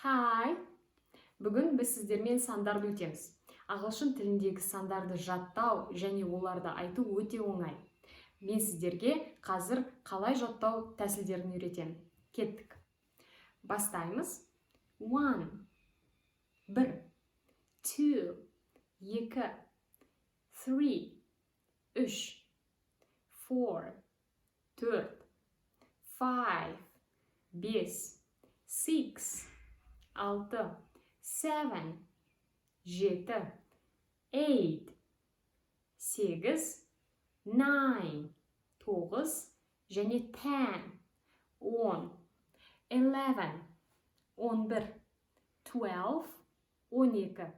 Hi! Бүгін біз сіздермен сандарды өтеміз. Ағылшын тіліндегі сандарды жаттау және оларды айту өте оңай. Мен сіздерге қазір қалай жаттау тәсілдерін үйретемін. Кеттік. Бастаймыз. One, бір, two, екі, three, үш, four, төрт, five, бес, six, алты, seven, жеті, eight, сегіз, nine, тоғыз және ten, 10, 11, 11, 12, 12.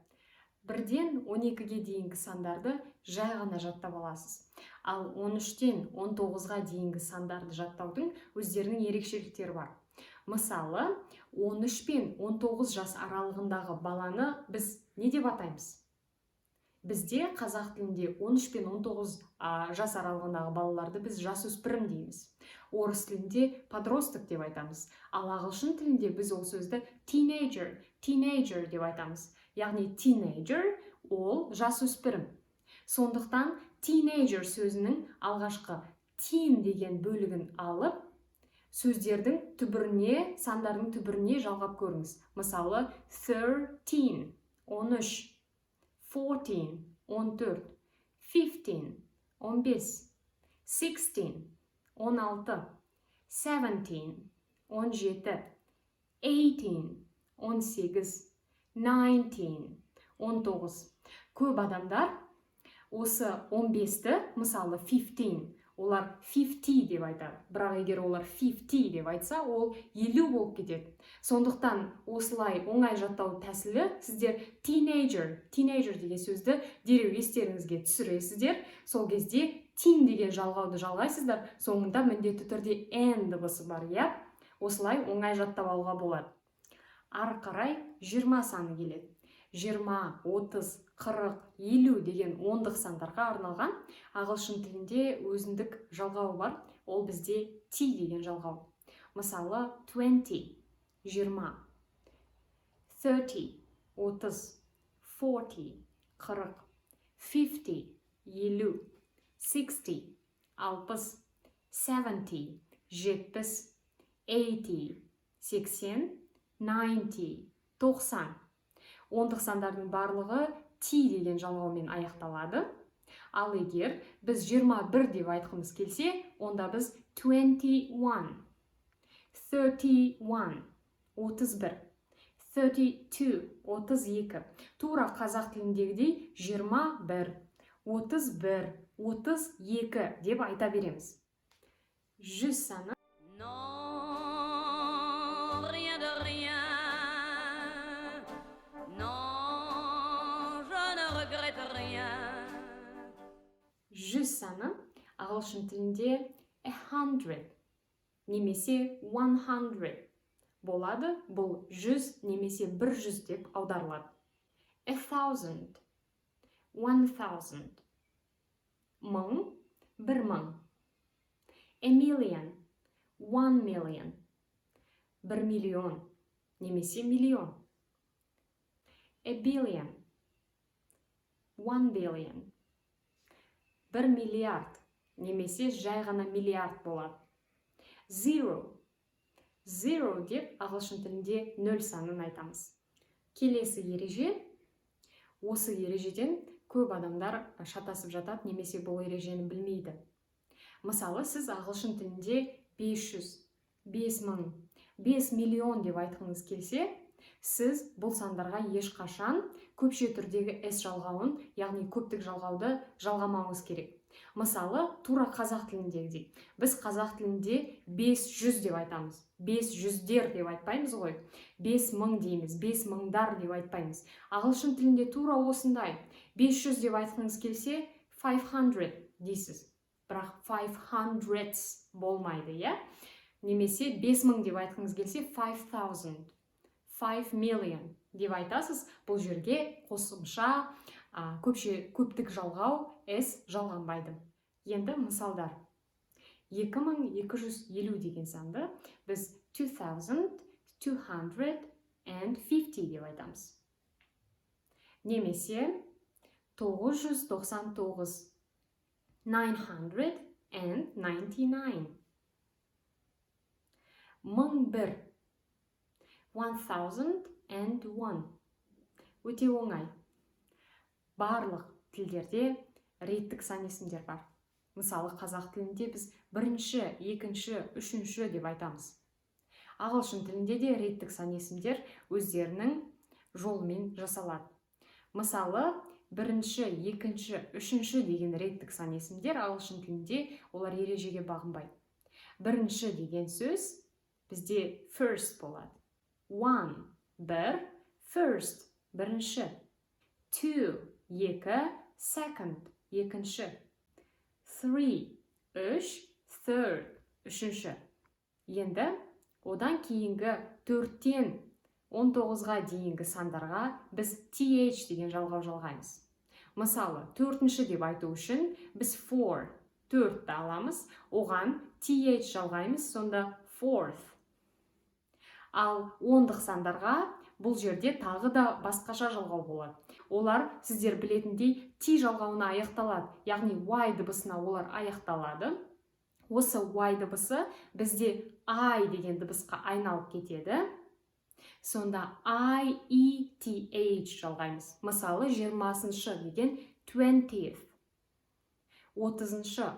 Бірден 12-ге дейінгі сандарды жай ғана жаттап аласыз. Ал 13-тен 19-ға дейінгі сандарды жаттаудың өздерінің ерекшеліктері бар. Мысалы, 13 пен 19 жас аралығындағы баланы біз не деп атаймыз? Бізде қазақ тілінде 13 пен 19 жас аралығындағы балаларды біз жасөспірім дейміз. Орыс тілінде подросток деп айтамыз. Ал ағылшын тілінде біз ол сөзді teenager, teenager деп айтамыз. Яғни teenager ол жасөспірім. Сондықтан teenager сөзінің алғашқы teen деген бөлігін алып, сөздердің түбіріне, сандардың түбіріне жалғап көріңіз. Мысалы, 13, 13, 14, 14, 15, 15, 16, 16, 17, 17, 18, 18, 19, 19. Көп адамдар осы 15-ті, мысалы, 15, олар 50 деп айтады. Бірақ егер олар 50 деп айтса, ол 50 болып кетеді. Сондықтан осылай оңай жаттау тәсілі: сіздер teenager, teenager деген сөзді дереу естеріңізге түсіресіздер. Сол кезде teen деген жалғауды жалғайсыздар, соңында міндетті түрде n дыбысы бар, иә. Осылай оңай жаттап алуға болады. Ары қарай 20 саны келеді. 20, 30, 40, 50 деген ондық сандарға арналған ағылшын тілінде өзіндік жалғау бар. Ол бізде ty деген жалғау. Мысалы, 20, 20, 30, 30, 40, 40, 50, 50, 60, 60, 70, 70, 80, 80, 90, 90. Ондық сандардың барлығы ty деген жалғаумен аяқталады. Ал егер біз 21 деп айтқымыз келсе, онда біз 21, 31, 31, 32, 32. Тура қазақ тіліндегідей 21, 31, 32 деп айта береміз. 100 саны. Non, rien de rien. Non, je ne regrette rien. 100 саны ағылшын тілінде 100 немесе 100 болады. Бұл 100 немесе 100 деп аударылады. 1,000, 1,000, мың, 1000. 1 million, 1 million, 1 миллион немесе миллион. 1 billion, 1 billion, 1 миллиард немесе жай ғана миллиард болады. Zero, zero деп ағылшын тілінде нөл санын айтамыз. Келесі ереже. Осы ережеден көп адамдар шатасып жатады немесе бұл ережені білмейді. Мысалы, сіз ағылшын тілінде 500, 5000, 5 миллион деп айтқыңыз келсе, сіз бұл сандарға ешқашан көпше түрдегі s жалғауын, яғни көптік жалғауды жалғамауыңыз керек. Мысалы, тура қазақ тіліндегідей, біз қазақ тілінде 500 деп айтамыз, бес жүздер деп айтпаймыз ғой. 5000 дейміз, бес мыңдар деп айтпаймыз. Ағылшын тілінде тура осындай: 500 деп айтқыңыз келсе, 500 дейсіз, бірақ 500s болмайды, иә. Немесе 5000 деп айтқыңыз келсе, 5000, 5 million деп айтасыз. Бұл жерге қосымша көпше, көптік жалғау s жалғанбайды. Енді мысалдар. 2250 деген санды біз 2250. 150 деп айтамыз. Немесе 999, 999. 1001, 1001. Өте оңай. Барлық тілдерде реттік сан есімдер бар. Мысалы, қазақ тілінде біз бірінші, екінші, үшінші деп айтамыз. Ағылшын тілінде де реттік сан есімдер өздерінің жолымен жасалады. Мысалы, бірінші, екінші, үшінші деген реттік сан есімдер ағылшын тілінде, олар ережеге бағынбайды. Бірінші деген сөз бізде first болады. One – бір, first – бірінші, two – екі, second – екінші, three – үш, third – үшінші. Енді одан кейінгі 4-тен 19-ға дейінгі сандарға біз th деген жалғау жалғаймыз. Мысалы, төртінші деп айту үшін біз four, төртті аламыз, оған th жалғаймыз, сонда fourth. Ал ондық сандарға бұл жерде тағы да басқаша жалғау болады. Олар, сіздер білетіндей, t жалғауына аяқталады, яғни y дыбысына олар аяқталады. Осы y дыбысы бізде i деген дыбысқа айналып кетеді. Сонда i, e, t, h жалғаймыз. Мысалы, 20-шы деген 20th, 30-шы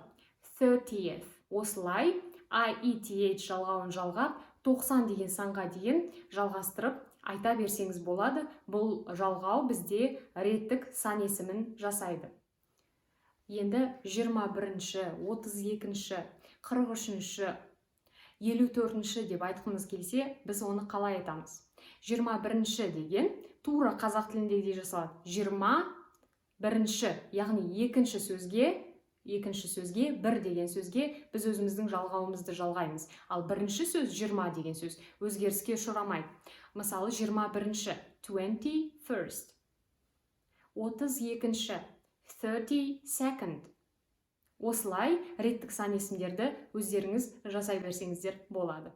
30th. Осылай i, e, t, h жалғауын жалғап, 90 деген санға дейін жалғастырып айта берсеңіз болады. Бұл жалғау бізде реттік сан есімін жасайды. Енді 21-ші, 32-ші, 43-ші, 54-ші деп айтқымыз келсе, біз оны қалай айтамыз? 21-ші деген тура қазақ тіліндегідей жасалады: 21-ші, яғни екінші сөзге, бір деген сөзге біз өзіміздің жалғауымызды жалғаймыз. Ал бірінші сөз, 20 деген сөз, өзгеріске ұшырамайды. Мысалы, 21-ші, 21st, 32-ші, 32nd. Осылай реттік сан есімдерді өздеріңіз жасай берсеңіздер болады.